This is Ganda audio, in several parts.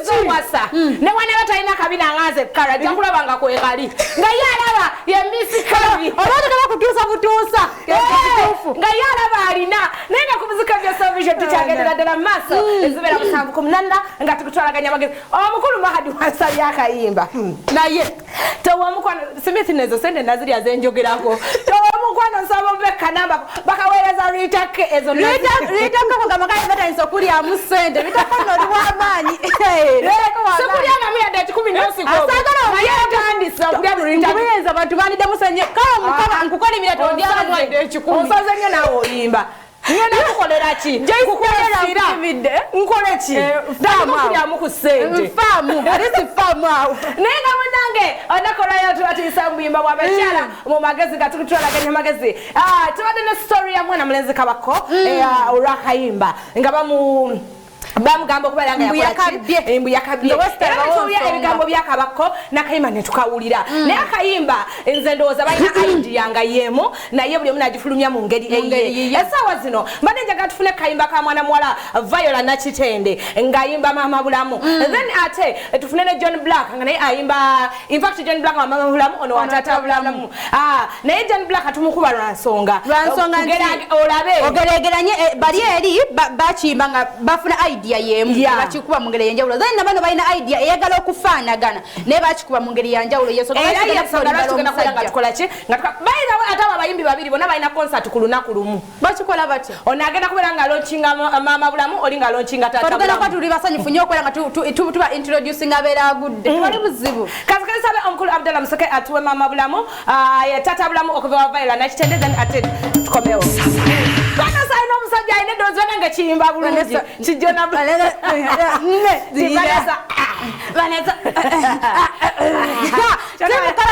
Owasa ne wanaba talina kabina nga nze Kara, ajja kulaba nga kwekali nga ye alaba ye Miss Kabi. Oba togenda kutuusa butuusa. Kituufu nga ye alaba alina, naye nga ku muzika bya Salvation tukyagendera ddala mu maaso. Ezibeera 78 nga tukutwalaganya amagezi. Omukulu Mahadi wansabye akayimba. Naye towa omukwano Smith, nezo sente nazirya zenjogerako. Towa omukwano, nsaba ompe kanamba bakaweereza Ritake ezo. Ritako kugamba kale batandise okulyamu sente. Ritako nno oli w'amaanyi. Sikulyangamu yadde 100 nosiko. Asaagala. Naye otandise okulya mu Ritake. Nkubiyinza abantu bandiddemu senye kale omukama nkukolimira tondyamu wadde 100. Onsaze nnyo naawe, oyimba ngenda kukolera ki? Kukwesira nkole ki? Faamu awo. Kulyamu ku ssente. Nfaamu ate si faamu awo. Naye nga munange olunaku olwayo tuba tuyisa mu buyimba bw'abakyala mu magezi nga tukutwalaganya amagezi. Tubadde ne story ya mwana mulenzi Kabako, olw'akayimba nga bamugamba okubeera nga Mbu yakola ki? yakabye. Mbu yakabye. Nga Western Era bawo bwe tuwulira nsonga. Ebigambo byakabako n'akayimba ne tukawulira, naye akayimba nze ndowooza balina idea nga yeemu, naye buli omu nagifulumya mu ngeri Mu ngeri eyiye. yiye. Essaawa zino mbadde njagala tufune kayimba ka mwana muwala Viola Nakitende ng'ayimba Maama Bulamu, then ate tufune ne John Black nga naye ayimba. In fact, John Black wa Maama Bulamu, ono wa Tata Bulamu. Naye John Black tumukuba lwa nsonga. Lwa nsonga nti olabe ogeregeranye, bali eri bakiyimba nga bafuna idea yemu, bakikuba mu ngeri yenjawulo. Then nabano balina idea eyagala okufaanagana, naye bakikuba mu ngeri yanjawulo. Yensonga Era lwaki yensonga lwaki tugenda kubeera nga omusajja. tukola ki nga by the way, ate abo abayimbi babiri bonna balina concert ku lunaku lumu. Bakikola batya? Ono agenda kubeera nga launchinga Maama Bulamu, oli nga launchinga Tata Tugenda kuba Bulamu. tuli basanyufu nnyo okubeera nga tuba introducing abeera agudde, tewali buzibu. Kazikisabe omukulu Abdallah Musoke atuwe Maama Bulamu, Tata Bulamu okuva wa Viola Nakitende, then ate tukomewo. Vanessa alina omusajja alina eddoboozi banange, kiyimba bulungi kijjona. Vanessa, Vanessa.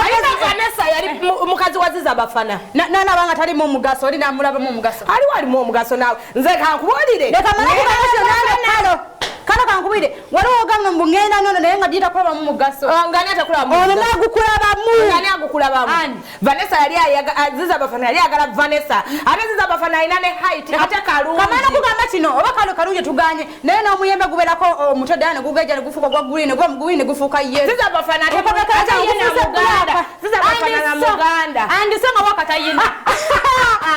Alina Vanessa yali mukazi wa Ziza Bafana. Nalaba nga talimu omugaso, oli namulabamu omugaso. Aliwo alimu omugaso naawe, nze kankubuulire. Leka male kugamba kano kano kankubire, waliwo ogamba mbu ngenda nono, naye nga byita kulabamu mugaso. Nga ani atakulabamu? Ono nagukulabamu. Ani agukulabamu? Ani? Vanessa yali Ziza Bafana yali ayagala Vanessa, ate Ziza Bafana alina ne height, ate kalungi. Kamala kugamba kino oba kalo kalungi tuganye, naye n'omuyembe gubeerako omutwe ddala ne gugeja ne gufuuka gwa green, gwa green ne gufuuka ye. Ziza Bafana ate ate ye na Muganda. Ziza Bafana na Muganda. Andise nga wakatayina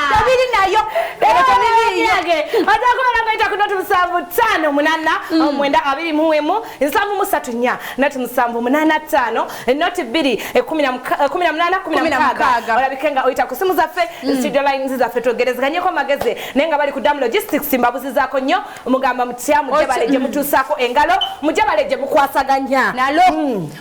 tebiri nayo ebyo tebiriyo. Ojja kubeera nga oyita ku 075 8 9 21 734, 0785 02 18 16. Olabike nga oyita ku simu zaffe, studio lines zaffe, twogerezeganyeko amagezi. Naye nga bali ku Dam Logistics, mbabuzizaako nnyo. Mugamba mutya? Mujje bale gye mutuusaako engalo, mujje bale gye mukwasaganya. Nalo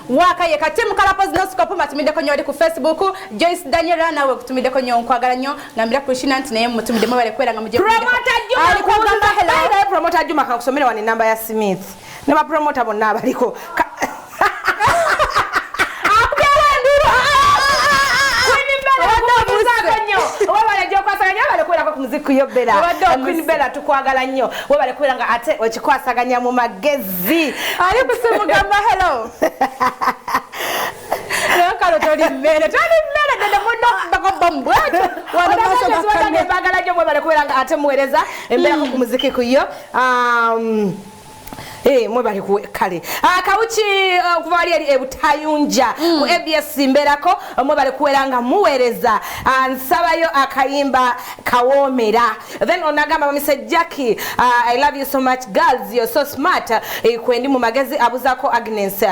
waka ye kati mukalapozi noscope matumiddeko nnyo. Ali ku Facebook, Joyce Daniel, nawe kutumiddeko nnyo, nkwagala nnyo. Ngambira Krishina nti naye mutumiddemu, bale kubeera nga mujje. Promoter Juma. Ali kugamba hello. By the way, Promoter Juma, kankusomere wano enamba ya Smith ne bapromota bonna abaliko. Akubyawo endulu. Queen Bella, kubuuzaako nnyo. Webale gyokwasaganya, webale kubeerako ku muziki yo Bella. Obadde omuse. Queen Bella, tukwagala nnyo, webale kubeera nga ate okikwasaganya mu magezi. Ali ku simu, gamba hello. Naye kalo toli mmere, toli mmere ddala, munno bomu bwatyo wano maaso ga kamera. Bagala nnyo, mwebale kubeera nga ate muweereza embeerako ku muziki ku yo. Mwebale kale. Kawuki, okuva wali eri ebutayunja ku ABS mbeerako, mwebale kuwera nga muweereza. Nsabayo akayimba kawoomera. Then onagamba bamise Jackie, I love you so much girls, you're so smart. Kwendi mu magezi abuzaako Agnes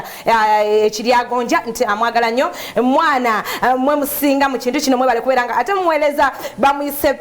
ekiryagonja nti amwagala nnyo mwana, mwe musinga mu kintu kino, mwebale kubeera nga ate muweereza. Bamuyise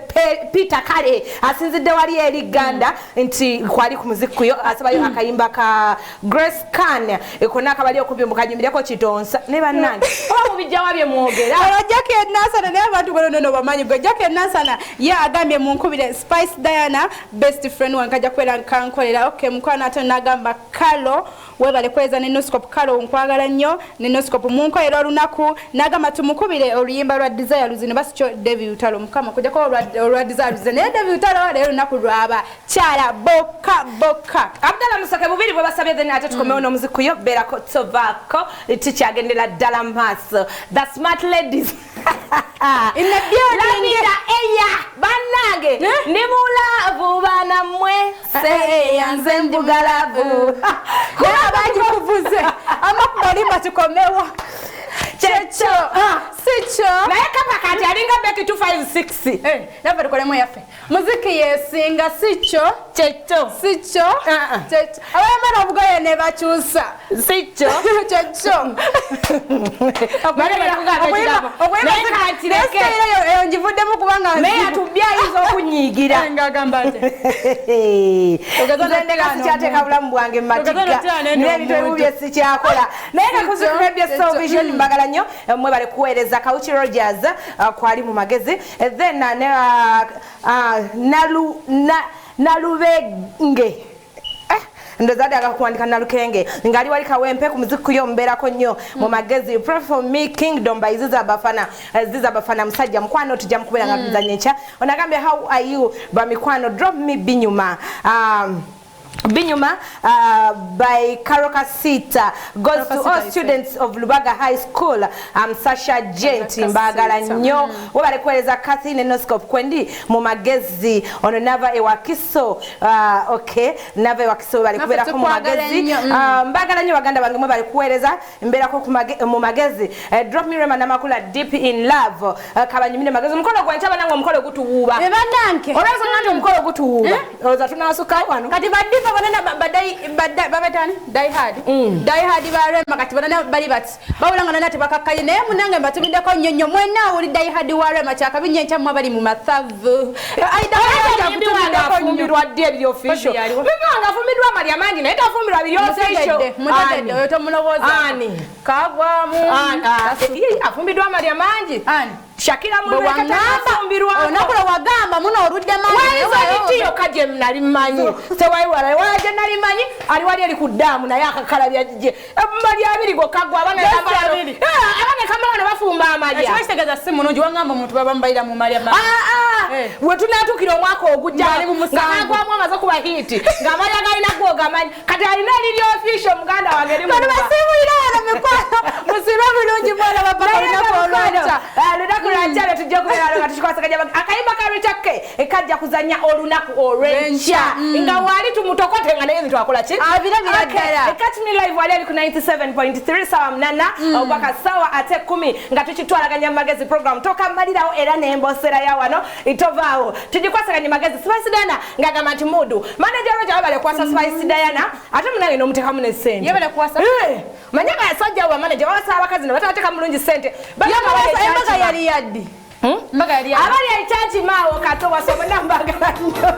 Peter kale asinzidde wali eri Ganda nti kwali ku muzikuyo, asabayo akayimba ka Grace Can konna akabali okumpi mukanyumireko kitonsa. Ne bannange, oba mubijjawa bye mwogera? Olwo Jackie Enansana, naye abantu bano bamanyi gwe Jackie Enansana ye agambye munkubire Spice Diana, best friend wange, ajja kubeera kankolera. Okay mukwano, ate nagamba Kalo webale kweza ne Noscope. Kalo nkwagala nnyo ne Noscope, munkolera olunaku. Nagamba tumukubire oluyimba lwa Desire Luzino basikyo David Lutalo. Mukama kujjako olwa Desire Luzino, naye David Lutalo leero lunaku lwaba kyala bokka bokka. Abdalla Musoke, bubiri bwe basabye, then ate tukomewo n'omuzikuyo beerako tovaako, tukyagendera ddala maaso. The smart ladies In the building. Lamida eya bannange, ndi mu love banammwe, seeya nze mbugalavu. Kuba bagikuva. Tukomewo. Kyekyo, sikyo? Naye kapa kati alinga Beki 256. Eh, naffe tukolemu yaffe. Muziki yesinga, sikyo? Kyekyo. Sikyo? Ah, ah. Kyekyo. Abayambala obugoye ne bakyusa. Sikyo? Kyekyo. Naye kantireke. Eyo ngivuddemu kubanga Meya tubbi ayinza okunyiigira. Ngagamba ati Nze ndeka sikyateeka bulamu bwange mu matigga Ogeza n'otya nene n'ebintu ebimu omuntu. bye sikyakola, naye nga kuzikubebye Vision, mbagala nnyo, mwebale kuweereza. Kauchi Rogers, kwali mu magezi. Then ne Nalubenge, ndowooza adde agakuwandika Nalukenge, ng'ali wali Kawempe ku muziki yo mbeerako nnyo mu magezi. Pray for me, Kingdom by Ziza Bafana. Ziza Bafana musajja mukwano, tujja mukubeera nga tuzanya enkya. Onagambye, "How are you bamikwano? Drop me Binyuma." Binyuma by Karole Kasita goes to all students of Lubaga High School. Sasha Gent, mbagala nnyo, webale kuweereza. Kathy ne Noscop, kwendi mu magezi. Ono nava ewakiso. Okay, nava ewakiso, webale Naffe kubeerako mu tukwagala magezi. nnyo. Mbagala nnyo baganda bange, mwebale kuweereza, mbeerako mu magezi. Drop me Rema Namakula, Deep in Love. Kabanyumire magezi omukolo gwenkya banange, omukolo gutuwuuba. Bannange. Olwensonga nti omukolo gutuwuuba, olowooza tunasuka wano. Kati badiva banana babetani die hard, die hard ba Rema, kati banana bali bati bawula nga nana tebakakkaye, naye munange mbatumiddeko nnyo nnyo mwenna awuli die hard wa Rema. Kyakabi nnyo enkya mmwe bali mu mathavu. Omuyimbi wange afumbirwa ddi ebiri official? Kozi yaliwo. Muyimbi wange afumbirwa amalya mangi, naye tafumbirwa biri official. Mutegedde oyo tomulowooza. Ani? Kagwamu. Afumbiddwa amalya mangi. Ani? Shakira. Bwe waŋŋamba olunaku lwe wagamba muno oludde. Walizo yokka gye nali mmanyi, tewaiwala wala gye nali mmanyi, ali wali eri ku ddaamu, naye akakalabya gye malya abiri gokka gwe abaana. Just abiri. Abaana kamala ne bafumba amalya. Ekiba kitegeeza si mulungi, waŋŋamba omuntu baba mubalira mu malya. Ah, ah. Eh. We tunaatuukira omwaka ogujja Ng'ali mu nga musanvu. Kagwamu amaze kuba hit, ng'amalya galina gwogamanyi, kati alina eriri official, muganda wange eri mu Bano nva. Basiibulira wano mikwano, musibe bulungi mwana bapaka olunaku olw'enkya. Lunaku lwankya lwe tujja okubeera nga tukikwasaganya. Akayimba ka Rita K kajja kuzanya olunaku olw'enkya, nga wali tumutokote nga naye twakola ki. Abirabira ddala. Catch me live wali ali ku 97.3 sawa 8 obaka sawa ate 10, nga tukitwalaganya mu magezi program tokamalirawo, era n'embosera ya wano itovaawo, tugikwasaganya magezi. Spice Diana ng'agamba nti mudu manager Roger wabale kwasa Spice Diana, ate munange n'omuteekamu ne ssente. Yebale kuwasa. Eh, manye abasajja abo bamanager babasaba abakazi ne batabateeka mulungi ssente. Embaga yali yaddi? Embaga yali yaddi? Abali ekyakimaawo kato wasomena, mbagala nnyo.